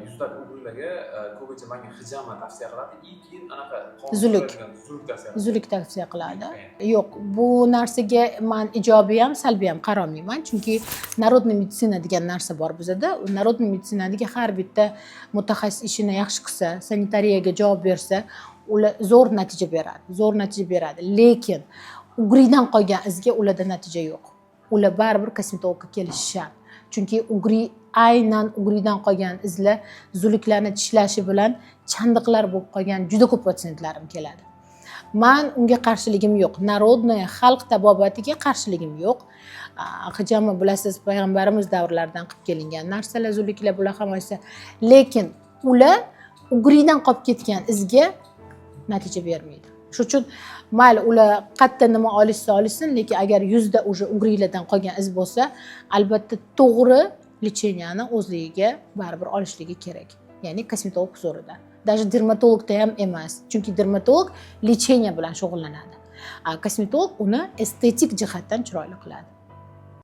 Yuzlab угри larga ko'pincha manga hijama tavsiya qiladi и keyin anaqa qon Zuluk. qiladigan zuluk tavsiya qiladi. Zuluk tavsiya qiladi. Yo'q, bu narsaga man ijobiy ham, salbiy ham qarolmayman, chunki народный meditsina degan narsa bor bizada. Народный meditsinadagi har bitta mutaxassis ishini yaxshi qilsa, sanitariyaga javob bersa, ular zo'r natija beradi, zo'r natija beradi. Lekin угри dan qolgan izga ularda natija yo'q. Ular baribir kosmetologga kelishi shart, chunki угри, aynan угри dan qolgan izlar zuluklarni tishlashi bilan chandiqlar bo'lib qolgan juda ko'p patsientlarim keladi. Man unga qarshiligim yo'q, народный, xalq tabobatiga qarshiligim yo'q. Hijama, bilasiz, payg'ambarimiz davrlaridan qilib kelingan narsalar, zuluklar, bular hammasi. Lekin ular угри dan qolib ketgan izga natija bermaydi. Shuning uchun mayli, ular qayerda nima olishsa olishsin, lekin agar yuzda уже угри lardan qolgan iz bo'lsa, albatta to'g'ri лечения ni o'zligiga baribir olishligi kerak, ya'ni kosmetolog huzurida, даже dermatologda ham emas, chunki dermatolog лечение bilan shug'ullanadi, а kosmetolog uni estetik jihatdan chiroyli qiladi.